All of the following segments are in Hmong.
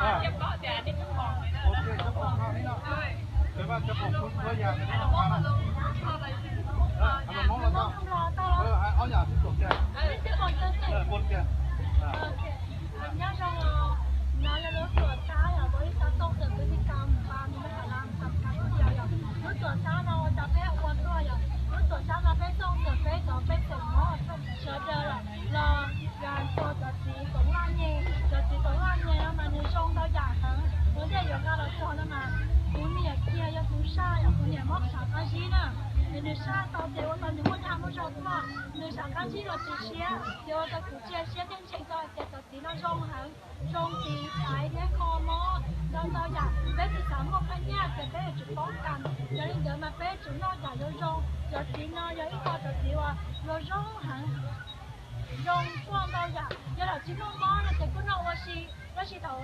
Cov pom koj li no, cov pom koj li no, cov pom koj yam li no, hais lus Hmoob los tau, hais ob yam xwb tuam kiag, tuam kiag. Nyob zoo, no yog lub tuam txhab yom, kuv ib txhab tooj xwm kwv tij kam pa nws me kam lam kam kav kuj yog yom. Lub tuam txhab no ua cas peb ua tuaj yom, lub tuam txhab no peb tooj xwm peb cov peb xeem Hmoob sawv daws los, los txog cov txiv koom laj nyeg, cov txiv koom laj nyeg no mas nws zoo ntau yam heev. Ua ntej yuav nqa los txog no mas kuv niam kiag yog tus saj yom, kuv niam mob sam qab zib na, es nws saj tau ces ua tau nws muaj dag muaj zog tuaj, nws sam qab zib los tsis siab, ces ua tau kuv cia siab thiab ntseeg tau hais tias cov txiv no zoo heev, zoo txiv thaiv thiab kho mob ntau ntau yam. Peb tsis xav muaj phaj nyaj ces peb yuav tsum poob kas, yog li ntawd mas peb yuav tsum noj yam zoo zoo. Cov txiv no yog ib co cov txiv uas zoo zoo heev, zoo tshuaj ntau yam. Yog thaum tsis muaj mob no ces kuj noj ua si, tab sis thaum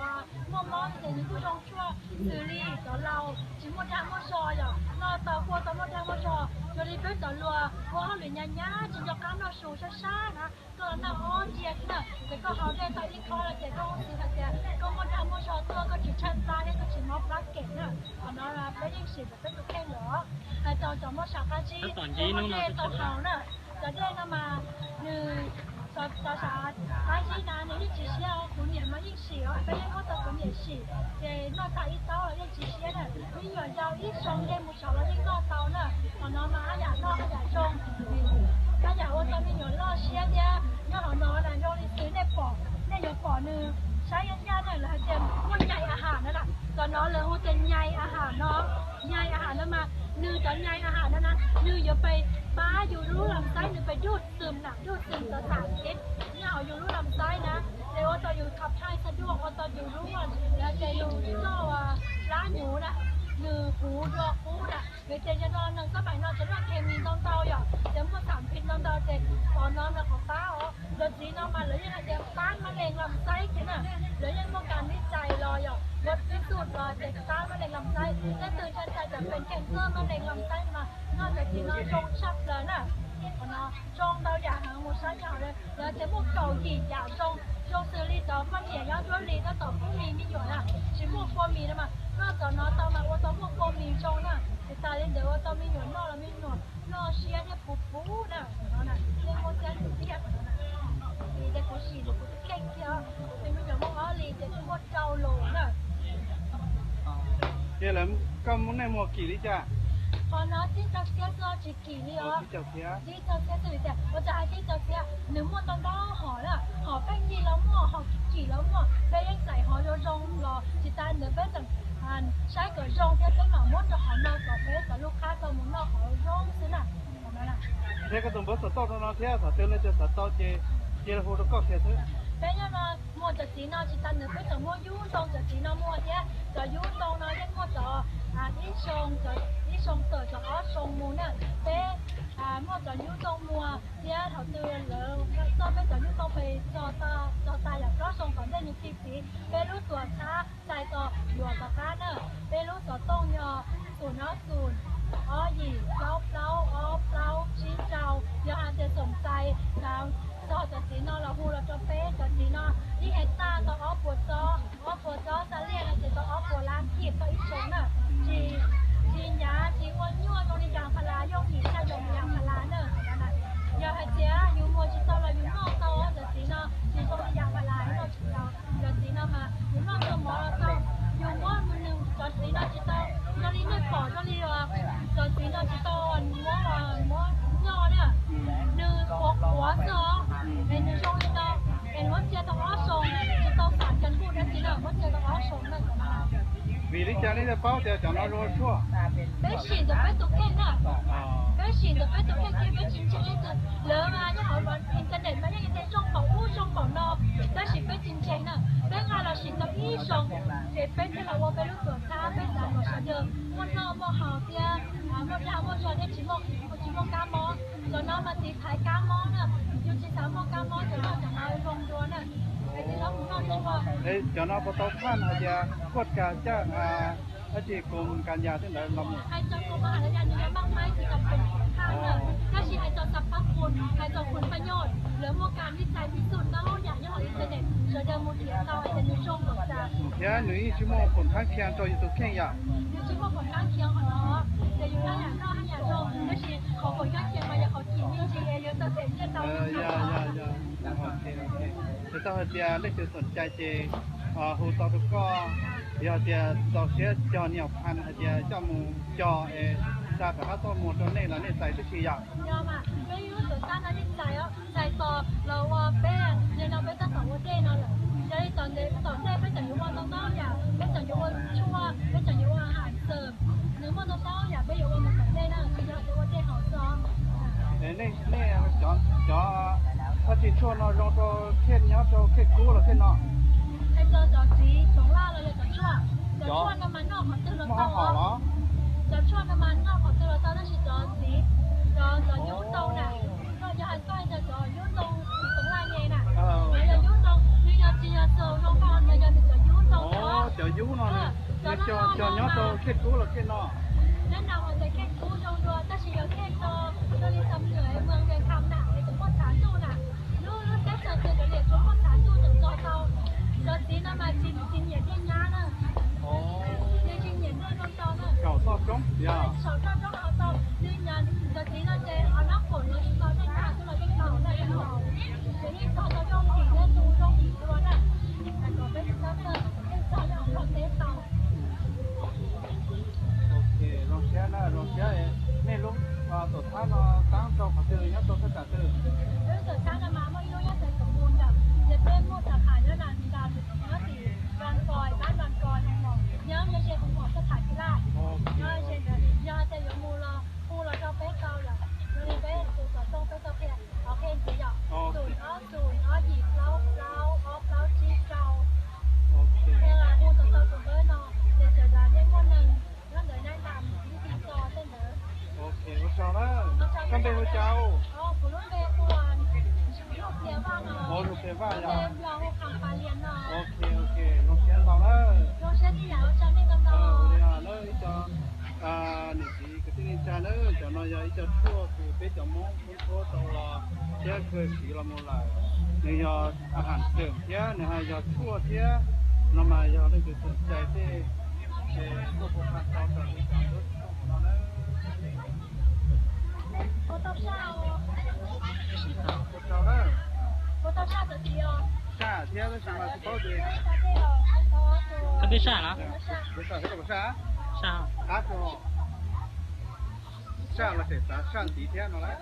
muaj mob no ces nws kuj zoo tshuaj xws li cov laus tsis muaj dag muaj zog yom, noj tau kuj tau muaj dag muaj zog. Yog li peb cov luas ua hauj lwm nyab nyab tsis nco qab noj su sab sab na, koj los noj ob ntsia xwb na, ces koj haus dej tau ib khob no ces koj xwm hais tias koj muaj dag muaj zog tuaj, koj tsis tshaib plab thiab koj tsis mob plab kem na. Qhov no peb yeej sim rau peb tus kheej lawm. Hais rau cov mob sam qab zib, ua dej tau haus na, cov dej no mas nws, cov sam qab zib na nws yeej tsis siab, kuv niam mas yeej sim os, peb yeej muab tau kuv niam sim, ces noj tag ib taub los yeej tsis siab na. Me nyuam yaus ib xyoo yeej mus saud los yeej noj tau na. Qhov no mas haj yam noj haj yam zoo, haj yam ua tau me nyuam loj siab thiab. Nyob hauv no na zoo li xws nej pom, nej yuav pom nws saib ncaj ncaj na, lawv hais tias muaj nyai a has no na, cov no lawv hu tias nyai a has no. Nyai a has no mas nws cov nyai a has no na, nws yuav pab yus lub lam xaib nws pab dub xwm na, dub xwm cov sam kev nyob hauv yus lub lam xaib na, ces ua tau yus khab thai xa duaj, ua tau yus lub, lawv tias yus txoj hlab nyuv na, nws puv dua qub na. Vim tias yog no neeg xab pais no tseem noj khes mis ntau ntau yom, ces muaj xam phim ntau ntau ces qhov no nws qhov pab os. Cov txiv no mas lawv yeej hais tias pab mab lees lam xaib thiab na, lawv yeej muaj kas vij cais los yom, muaj vij xus los ces pab mab lees lam xaib. Leej twg ntshai ntshai cov pees kheej kawg mab lees lam xaib mas noj cov txiv no zoo tshaj plaws na. Qhov no zoo ntau yam heev, mus saib nyob hauv lawv tias muaj kaum yim yam zoo, zoo xws li cov poj niam nyob nruab hlis tab tom pub mis me nyuam na, tsis muaj kua mis no mas noj cov no tau mas ua tau muaj kua mis zoo na. Tsis tas li ntawd ua tau me nyuam noj los me nyuam noj siab thiab puv puv na. Qhov no yeej muaj tseeb tiag qhov no na. Vim tias kuv sim kuv tus kheej kiag, kuv tus me nyuam muaj ob hlis ces kuj muaj rau lus na. Ces lawv, koj muaj, nej muag kim li cas? Qhov no tib caug txhiab xwb tsis kim li os. Tib caug txhiab xwb vim tias ua cas hais tib caug txhiab, nws muaj ntau ntau hom na, hom pheej yig los muaj, hom kim kim los muaj, peb yeej txais hom zoo zoo los tsis tas ntawd peb tseem saib kom zoo thiab peb mam muab rau hom no kom peb cov lub qab tau mus noj hom zoo xwb na. Thiab koj tus npawb xov tooj rau no thiab, thaum twg nej tsis xav tau ces cia li hu rau koj kiag xwb. Peb nyob no muag cov txiv no tsis tas ntawd peb tseem muab yub ntoo cov txiv no muag thiab, cov yub ntoo no yeej muaj cov ib xyoo, ib xyoo tawm cov ob xyoo mus na. Peb muaj cov yub ntoo muag thiab thaum twg lawv txoj peb cov yub ntoo pes txog tag yam plaub xyoo tom ntej nws ti txiv, peb lub tuam txhab txais tau yuav tom qab na. Peb lub xov tooj yog xum ob xum, ob yim, plaub plaub, ob plaub, tsib rau. Yog hais tias xoom txais txog cov txiv no los hu los rau peb, cov txiv no ib hais tag tau ob puas txob, ob puas txob xa liaj no ces tau ob puas lab kib tau ib xyoo na. Tsis, tsis hnyav tsis ua nyuaj zoo li yas pha las, yooj yim tshaj zoo li yas pha las na. Yog hais tias yus muag tsis tau los yus noj tau cov txiv no, tsis zoo li yas pha las noj tsis tau. Cov txiv no mas yus noj tau mov los tau, yus muab nws cov txiv no tsis tau, zoo li nej pom zoo li cov txiv no tsis tau muab, muab nyoj na, nws qhuav qhuav xwb os, es nws zoo li no, es muab cia tau ob xyoos, tsis tau xam cas kuj dab tsi na, muab cia tau ob xyoos na. Vim li cas nej thiaj paub tias cov no zoo tshuaj? Peb sim ntawm peb tus kheej na, peb sim ntawm peb tus kheej thiab peb tsis ntseeg leej twg. Lawv mas nyob hauv internet mas yeej tias zoo npaum ub zoo npaum no, tab sis peb tsis ntseeg na. Peb nqa los sim tau ib xyoos, ces peb thiaj los ua peb lub tuam txhab, peb xav kom sawv daws muaj noj muaj haus thiab muaj dag muaj zog thiab tsis muaj, tsis muaj kab mob. Cov no mas tiv thaiv kab mob na, yus tsis xav muaj kab mob ces noj cov no zoo dua na. Es tsis txhob mus noj tshuaj. Cov no puas tau thaj hais tias kuaj kas caj dab tsi kum kas yas tej ntawd los mus? Hais txog kum kas yas nws yog maj maib tsis tau peem thaj na, tab sis hais txog xab pab phun, hais txog phun paj nyoj, lawv muaj kas vij txais vij xus ntau yam nyob hauv internet. Thiab nws yeej tsis muaj pom thab khias rau yus tus kheej yom. Nws tsis muaj pom thab khias qhov no, ces yus noj yam noj haj yam zoo, tab sis qhov pom thab khias mas yog qhov chim me ntsis es yus tau them nyiaj tau. Yog, yog, yog. Txawm tau hais tias leej twg xom cai ces hu tau rau koj, yog tias txaus siab cog niam phan hais tias coj mus cog es xa rov qab tuaj muag rau nej los nej txais tib si yom. Yog mas, peb lub tuam txhab no yeej txais os, txais tos los ua peb, nim no peb tab tom ua dej no lawm. Yog li tom ntej, tom ntej peb tseem yuav ua ntau ntau yam, peb tseem yuav ua tshuaj, peb tseem yuav ua ham xwm, nws muaj ntau ntau yam peb yuav ua mus tom ntej na, tsis yog tias ua dej haus xwb. Nej, nej cov, cov txhab tsi tshuaj no zoo rau khej nyob rau khej kub los khej no? Hais txog cov txiv toov laj los yog cov tshuaj, cov tshuaj no mas noj qhov twg los tau. Cov tshuaj no mas noj qhov twg los tau tab sis cov txiv, cov, cov yub ntoo na, yog hais koj tias cov yub ntoo txiv toov laj ne na, yog yub ntoo, nws yog tsis yog xaus zoo no, nws yog nws cov yub ntoo. Cov yub no, cov no cog nyob rau khej kub los khej no? Nyob no hais tias khej kub zoo dua tab sis yog khej no, yog li xam nws es muag nws tham na es tseem muaj txhav ntuj na. Lub, lub teb chaws twg cov liam tsuas muaj txhav ntuj tseem txog tau. Cov txiv no mas tsis, tsis nyiam dej nyab na. Nws tsis nyiam dej zoo tau na. Saum toj roob no ho tau, nws nyiam cov txiv no ces ho nab kaum los tsis tau, dej tag xwb los yeej tau na, yeej tau. Ces yeej txog tau zoo tim thiab tu zoo tim dua na. Hais kom peb tsis txhob txhawj, yeej txog nyob hauv nplog teb tau. Ok, zoo siab na, zoo siab. Nej lub tuam txhab no tab rau qhov twg, nyob rau thaj tsam twg? Peb lub tuam txhab no mas muaj ib lub nyob Xaiv Koom Mus ntawm, ces peb muaj sab tham nyob Nas Nkas, nyob tim Nplas Kos, pab Nplas Kos, Hoo Mom, nyob ze Hoo Mom thaj tham Tsis Laj. Nyob ze ntawd, yog hais tias yuav mus los hu los rau peb tau yom, yog li peb tus xov tooj peb tau qhia, qhov qhia ntxiv yom, xoom ob xoom ob yim plaub plaub ob plaub tsib rau. Hu tau tus npawb no, ces sawv daws nej muaj neeg nyob ntawd nab ntas ib tis tos tej ntawd. Ok, ua tsaug na. Koj npe hu cas? Kuv lub npe hu Nus Plias Vaj no. Nus Plias Vaj yom. Npe Nplog hu Kham Pas Lias no. Ok, ok, zoo siab ntau na. Zoo siab tij yam ua tsaug nej ntau ntau. Ib co niam txiv kwv tij neej tsa na, cov no yog ib co tshuaj kws peb cov Hmoob tub tub tau los thiab kawg siv los mus lawm. Nws yog a ham tseem thiab nws ho yog tshuaj thiab, no mas yog leej twg xom cai tej, ces tuaj hu tau rau cov no na. Ua tsaug na. Saj thiab tab sis mas tsis paub ces. Koj twb saj los? Kuv saj thiab, koj puas saj? Qab rau. Saj los tseem xav saj ntxiv thiab no lawm.